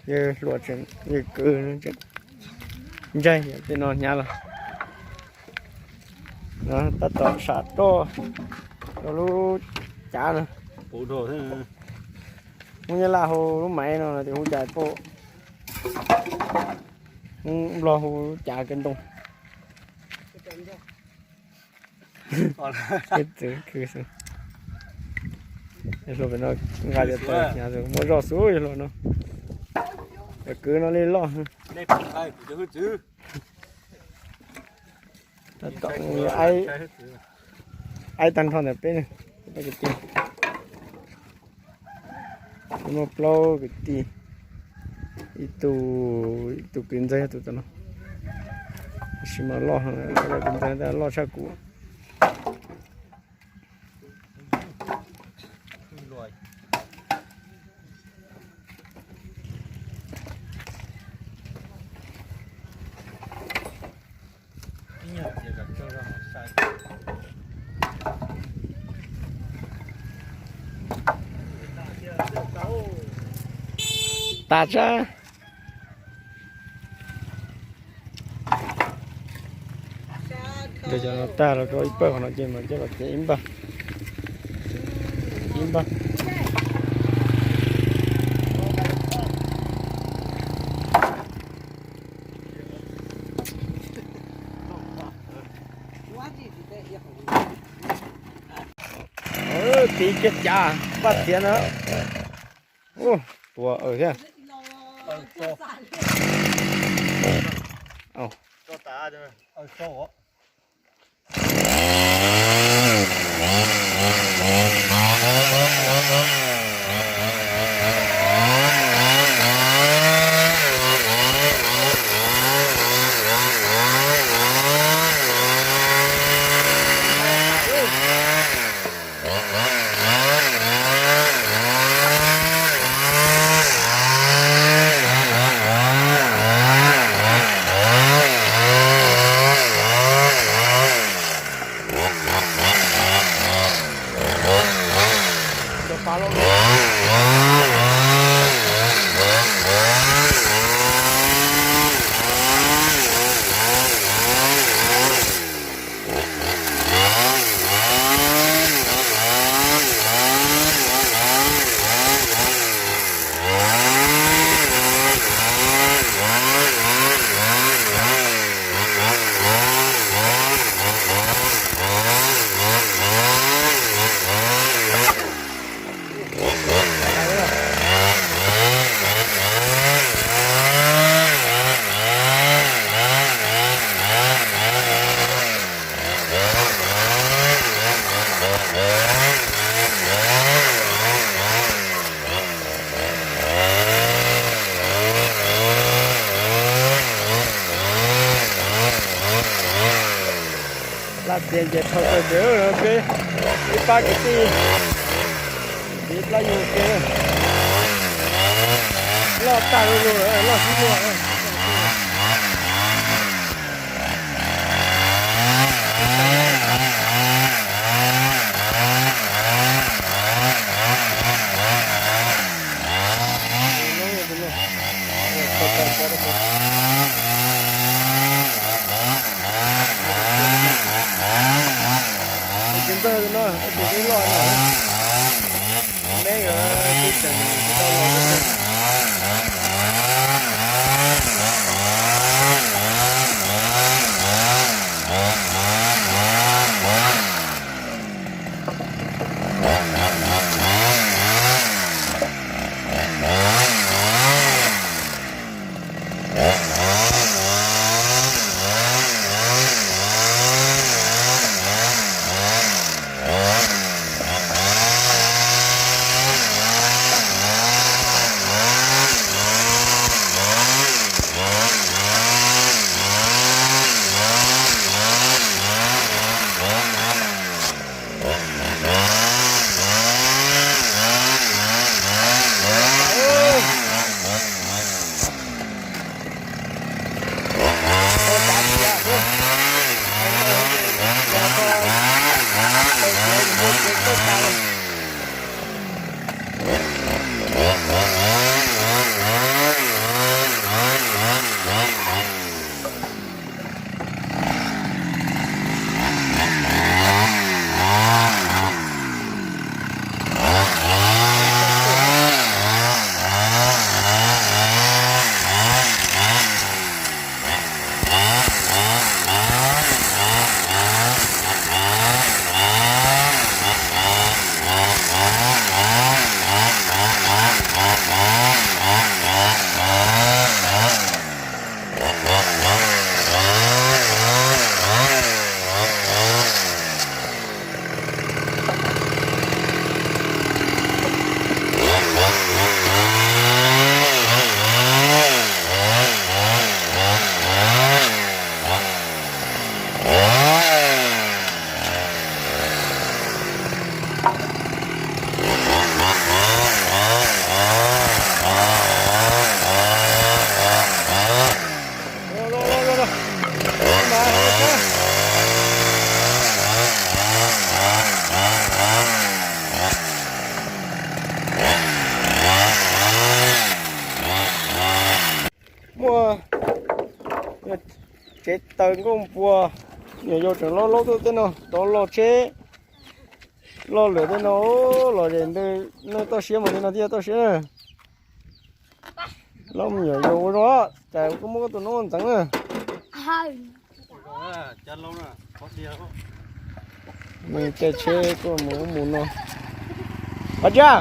Yawg hluas tseem, yawg kwv tseem ntsaig tej no hnyav los. Tab tom sam roj rau lub cav no. Hmoob Nyab Laj hu lub maiv no tias hu cas pom, Hmoob Nplog hu lub cav kawg ntoo. Yawg hluas pem no nqa cov taws hnyav, muaj zoj xwb yawg hluas no. Cov kwv no li loj. Aib tag nrho ntawm peb, peb kwv tij. Peb muaj plaub kwv tij, ib tug, ib tug kwv ntxawg yog tus tom no, tab sis mas loj, kwv ntxawg loj tshaj kuv. Tas tsab. Nrhiav cov no tag los rau ib pawg qhov no ces mam coj los cev ib npag, ib npag. Tiv kiag cav npaj txiav na. Ua, tuag thiab. Laj txiav ces thauj tawm ces peb ib pab kwv tij, ib plab yus ces loj tag lug lug, loj xwb luag. Tus ntxawg no tus ib loj no, neb yuav tib tseem tsis tau los. Tsev taws nkauj npua, nyuam yaus tseem loj laub tuaj tej no, rov loj tsheb, loj lawm tej no, los zem ntawd nej toj siab mas li no thiaj toj siab na. Loj me nyuam yaus ua zoo, cas koj muab koj tus noob ntxeev na. Nws caij tsheb tuaj mus ub mus no. Qhov tsia,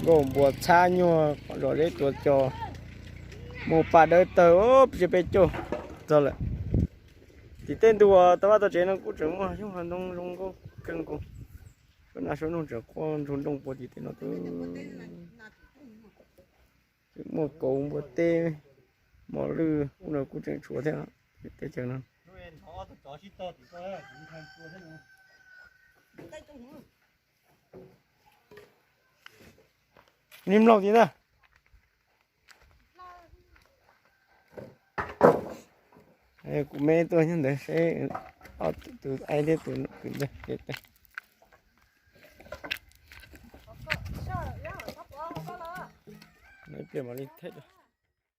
nkauj npua txhab nyuag zom zeb tuav cos, mus pas dawb tawg pes tsawg pes caug txog lawm. Tim tej ntu uas tau vaj tau tsev no kuj tseem muaj xyoob ntoo zoo nkauj kawg nkaus. Suav naj suav noog tseem quaj ntsoog nrooj puag tim tej no xwb. Tseem muaj kauv npua teb, mos lwj ub no kuj tseem tshuav thiab. Teb chaws no, nej mloog tias na. Kuv me tuaj nyob ntawd seb ob tus aib thiab tus kwv ntawd. Ib pliag mam li thaij.